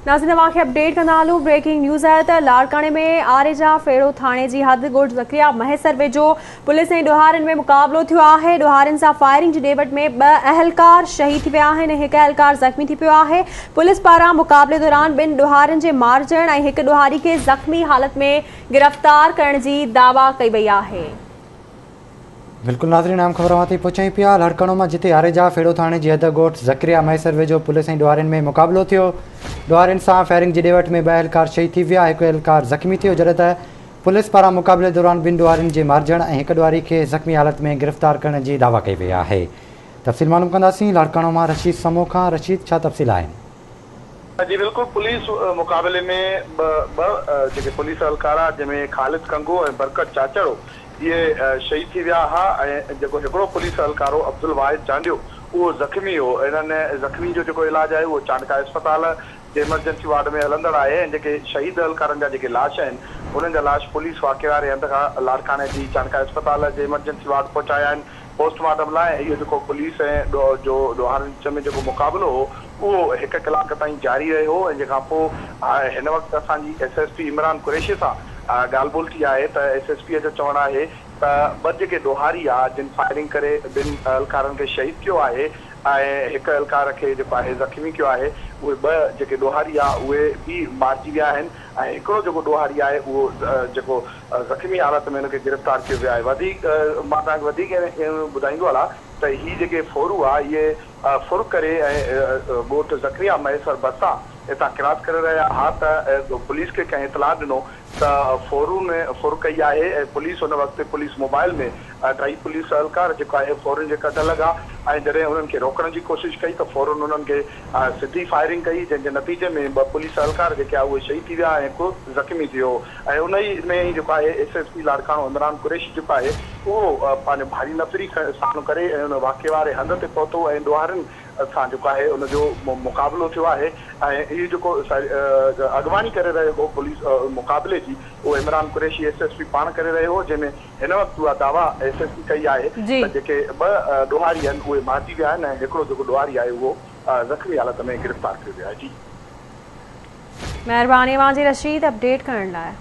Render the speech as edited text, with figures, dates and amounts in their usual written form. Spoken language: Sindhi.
ناظرين اوهان کي اپڊيٽ ڪندا هلون بريڪنگ نيوز آهي ته لاڙڪاڻي ۾ آريجا ڦيڙو ٿاڻي جي حد ڳوٺ زڪريا مهيسر ويجهو پوليس ۽ ڏوهارين ۾ مقابلو ٿيو آهي ڏوهارين سان فائرنگ جي ڏي وٺ ۾ ٻه اهلڪار شهيد ٿي ويا آهن ۽ هڪ اهلڪار زخمي ٿي پيو آهي پوليس پاران مقابلي دوران ٻن ڏوهارين جي مارجڻ ۽ هڪ ڏوهاري کي زخمي حالت ۾ گرفتار ڪرڻ جي دعويٰ ڪئي وئي آهي. بلڪل ناظرين اهم خبر اوهان تائين پهچايون پيا لاڙڪاڻو مان جتي آريجا ڦيڙو ٿاڻي جي حد ڳوٺ زڪريا مهيسر ويجهو پوليس ۽ ڏوهارين ۾ مقابلو ٿيو ڏوهارين سان فائرنگ جي ڏي وٺ ۾ ٻه اهلڪار شهيد ٿي ويا هڪ اهلڪار زخمي ٿيو جڏهن ته پوليس پاران مقابلي دوران ٻن ڏوهارين جي مارجڻ ۽ هڪ ڏوهاري کي زخمي حالت ۾ گرفتار ڪرڻ جي دعويٰ ڪئي وئي آهي تفصيل معلوم ڪنداسين لاڙڪاڻو مان رشيد سمون کان رشيد ڇا تفصيل آهن. جي بلڪل پوليس مقابلي ۾ ٻه ٻه جيڪي پوليس اهلڪار ها جنهن ۾ خالد ڪنگو ۽ برڪت چاچڙو اهي شهيد ٿي ويا ها ۽ جيڪو هڪڙو پوليس اهلڪار هو عبدالواحد چانڊيو اهو زخمي هو انهن زخمي جو جيڪو علاج آهي اهو چانڊڪا اسپتال جي ايمرجنسي وارڊ ۾ هلندڙ آهي ۽ جيڪي شهيد اهلڪارن جا جيڪي لاش آهن انهن جا لاش پوليس واقعي واري هنڌ کان لاڙڪاڻي جي چانڊڪا اسپتال جي ايمرجنسي وارڊ پهچايا آهن پوسٽ مارٽم لاء ۽ اهو جيڪو پوليس ۽ جو ڏوهارين وچ ۾ جيڪو مقابلو هو اهو هڪ ڪلاڪ تائين جاري رهيو ۽ جنهن کان پوء هن وقت اسان جي S S P Imran Qureshi سان ڳالهه ٻولهه ٿي آهي ته ايس ايس پي جو چوڻ آهي ته ٻه جيڪي ڏوهاري آ جن فائرنگ ڪري ٻن اهلڪارن کي شهيد ڪيو آهي ۽ هڪ اهلڪار کي جيڪو آهي زخمي ڪيو آهي اهي ٻه جيڪي ڏوهاري آ اهي به مارجي ويا آهن ۽ هڪڙو جيڪو ڏوهاري آهي اهو جيڪو زخمي حالت ۾ هن کي گرفتار ڪيو ويو آهي. وڌيڪ مان توهان کي وڌيڪ ٻڌائيندو هلان ته هي جيڪي ڦورو ها اهي ڦر ڪري ۽ ڳوٺ زڪريا مهيسر ڀرسان اتان ڪراس ڪري رهيا ها ته پوليس کي ڪنهن اطلاع ڏنو ته ڦورو ۾ ڦر ڪئي آهي ۽ پوليس ان وقت پوليس موبائل ۾ ٽئي پوليس اهلڪار جيڪو آهي ڦورن جي ڪڍ لڳا ۽ جڏهن انهن کي روڪڻ جي ڪوشش ڪئي ته ڦورن انهن کي سڌي فائرنگ ڪئي جنهن جي نتيجي ۾ ٻه پوليس اهلڪار جيڪي آهي اهي شهيد ٿي ويا ۽ هڪ زخمي ٿي ويو ۽ ان ئي ۾ ئي جيڪو آهي S S P Larkana Imran Qureshi جيڪو آهي اهو پنهنجو ڀاري نفري ساڻ ڪري ۽ ان واقعي واري هنڌ تي پهتو ۽ ڏوهارين سان جيڪو آهي ان جو مقابلو ٿيو آهي ۽ اهو جيڪو اڳواڻي ڪري رهيو هو پوليس مقابلي جي اهو Imran Qureshi S S P پاڻ ڪري رهيو هو جنهن ۾ هن وقت اها دعويٰ ايس ايس پي ڪئي آهي ته جيڪي ٻه ڏوهاري آهن اهي مارجي ويا آهن ۽ هڪڙو جيڪو ڏوهاري آهي اهو زخمي حالت ۾ گرفتار ڪيو ويو آهي جي. مهرباني اوهان جي رشيد اپڊيٽ ڪرڻ لاء.